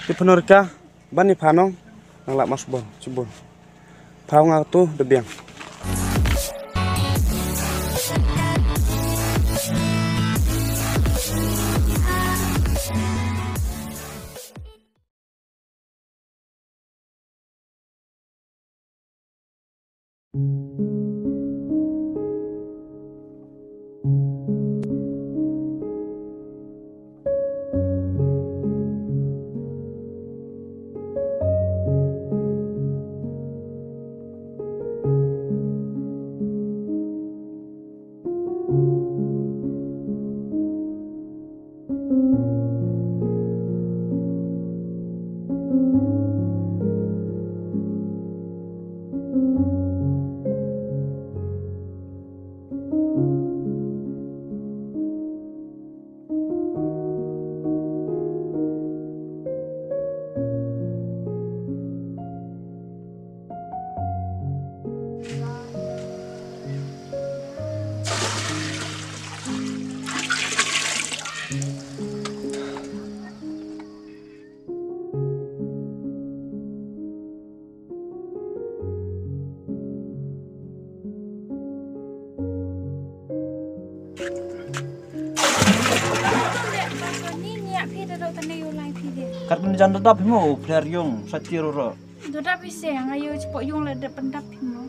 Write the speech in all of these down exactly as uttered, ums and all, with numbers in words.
Te pynhor ka ban ïa pha nong, nang lap mas bun, chibun. Pha nga tu da biang. Kat kan jan dadap mo player yung sa tiru ro. Dadap ise nga yu cepo yung la dep pendap mo.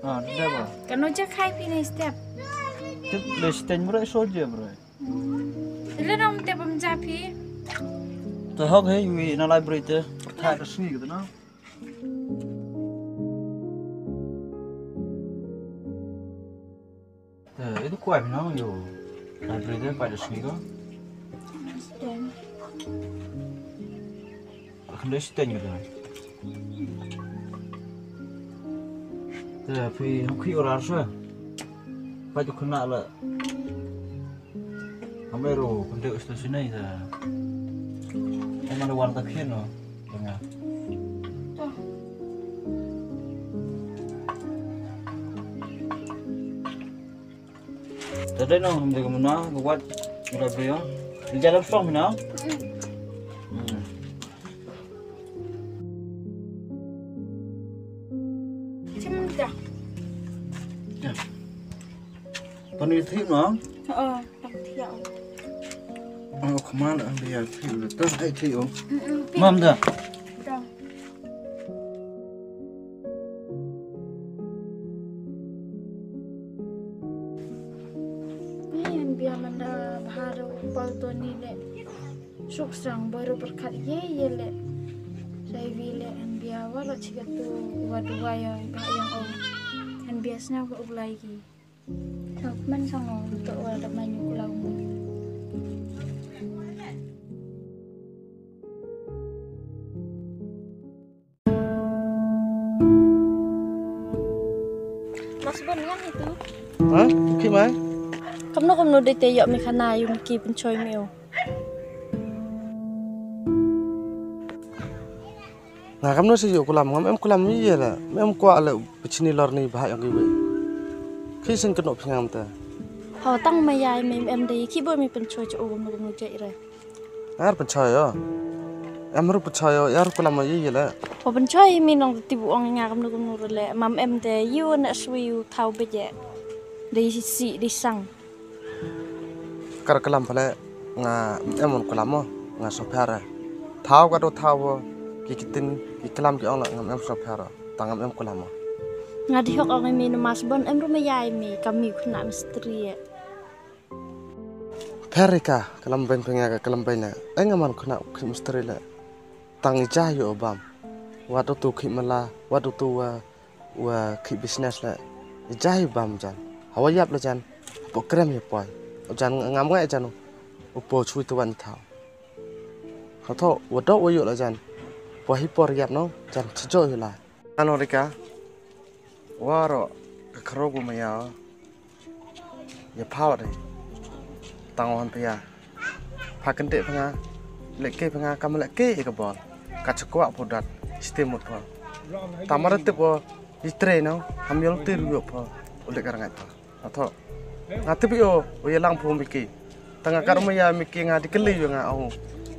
Ah, dadap ba. Kan uja kai pini step. Tip le steng bro soldier bro. Tele nong te pemja phi. Te hok he yui na library te. Thai te sngi gitu na. Te itu kuai phi nong yo. Library te pai te sngi ko. Khynde steng gitu. Te phi hok khi orar sa. Pai tu kena la. Amai ro, kunde usta sinai sa. Ai mana wan ta khian no. Tengah. Tadi no, hum de kemana, kuat, udah beliau. Di dalam song na. Hmm. Cemda. Ya. Pani thim no? Oh, tak thiau. Oh, kemana dia thim? Terus ai thim. Mam da. Da. Ni an bia manda bahar pal to ni le. Suk sang baru berkat ye ye le. Sai wi le an bia wala chiga tu wa dua ya ba yang o. An bia sna wa ulai ki. Suk man sang o to wa da manyu kulau mu. Mas bon ngan itu. Ha? Ki mai? Kamno kamno dei te ïoh mi khana ïa u Mickey pynchoi mi u. Nga kamno sa ïoh kulam ngam em kulam mi ïa la. Mem kwah la pynchini lor ni bha ïong ki wei. Ki sing kynnoh phi ngam ta. Ho tang ma ïa mi em dei ki bo mi pynchoi cha u kamno kamno jai re. Ar pynchoi o. Em ruh pynchoi o, yar kulam o ye ye le. O pynchoi mi nong ti bu ong nga kamno kamno re le. Mam em te yu ne swi yu thau beje. Dei si dei sang. Kar kulam pale nga em on kulam o, nga sophar. Thau ka do thau o. Ki kitin ki kulam ki ong la ngam em sophar. Tang ngam em kulam o. Nga dihok ong mi na mas bon em ruh ma yai mi kami khuna mistri ye. Pher ïa ka, ka lambeiñ pynïa ka, ka lambeiñ na. Ai nga man khynnah u khih mistri leh. Tang i ja ïoh bam. Wat utu khih mala, wat utu wa, wa khih business leh. I ja ïoh bam jan. Hawa ïap la jan. Hapoh krem ïa poi. U jan ngam ngai jan. U po chui tu wan i thaw. Hatho, wa dok wa ïoh la jan. Poi hi por ïap no, jan chijok ïoh la. Ano rika. Waro ka khro gu maya. Ya phaw de. Tang wan pya. Pha kente pha nga. Leke pha nga kam leke ka bol. Ka chakwa pu dat. Stem mut pha. Tamar tip wo. Itre no. Ham yol tir yo pha. Ulek ka rangat pha. Atho. Nga tip yo. O ya lang phu Miki. Tanga kar maya Miki nga dikeli yo nga ahu.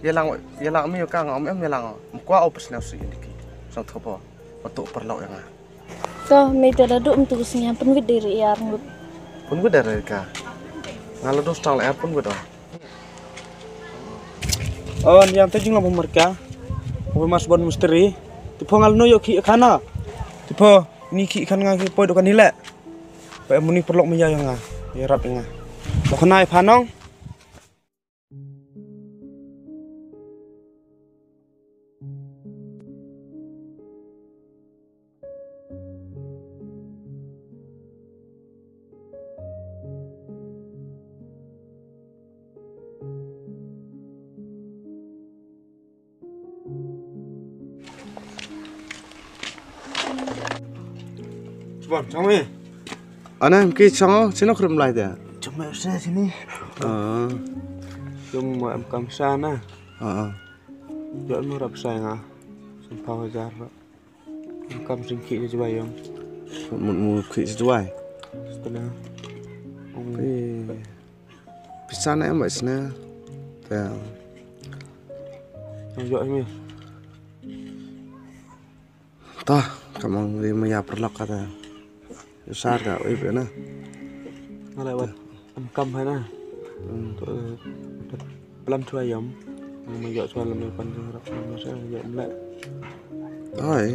Ïalang, ïalang me ïa ka nga ym em ïalang. Ym kwah u pynsngew sih ïa ki. Sngewthuh pho. Ba to paralok ïa nga. To me te da duk mynta ka sngi pynwit dei re ïar ngut. Pynwit dei re ka. Nga la dos tang la ïar pynwit oh. Oh, ni am te jinglong pynmar ka. Pynmar sbon mistri. Te pho nga la no ïoh ki khana. Te pho ni ki khan nga ki poi dokan hi le. Ba em muni paralok me ïa nga. Ïarap ïa nga. Ba khana ïa pha nong. Sbon, chong me. Ana, em ki chong, chino krim lai da. Chong me se sini. Ah. Chong me em kam sa na. Ah. Jon mo rap sa nga. Samphaw hajar. Em kam sing ki jwai yom. Mut mu ki jwai. Setelah. Eh. Pisa na em ba sna. Ta. Ang jwai me. Ta, kamang ri maya paralok kata. Usar ka, oi bena. Ngala wat. Am kam hai na. Hmm. To, eh, plan chwa yam. Ang ma yok chwa lam pan tu rap lam sa yok mla. Oi.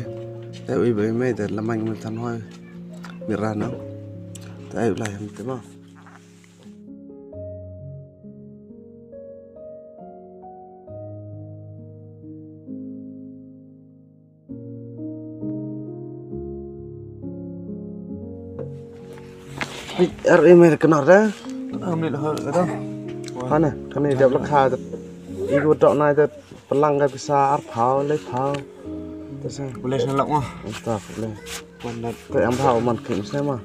Ta oi be me ta lamang me tan hoi. Mirana. Ta oi la yam te ma. Ar email knar da. Am ni lah kata. Hana, kane dep la kha. Iku dok nai da pelang ka pisa ar phaw, le phaw. Tasa. Boleh sa lak ma. Entah, boleh. Mandat. Te am phaw man kim se ma.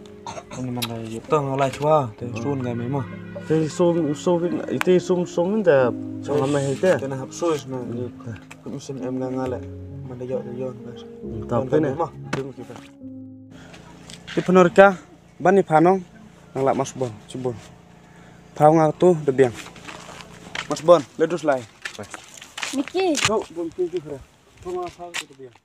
Ani mandat yu. Tong lai chwa, te sun ga me ma. Te sum sum, ite sum sum da. Chang me hite. Te na hap sus na. Kum sin em nga nga le. Mandat yu, yu. Entah, te ne. Ma. Te pynor ka. Ban ni phanong, nang lak mas bon, chibon. Phaw nga tu de biang. Mas bon, le dus lai. Niki. Chok, bon tu tu kra. Phaw nga phaw tu de biang.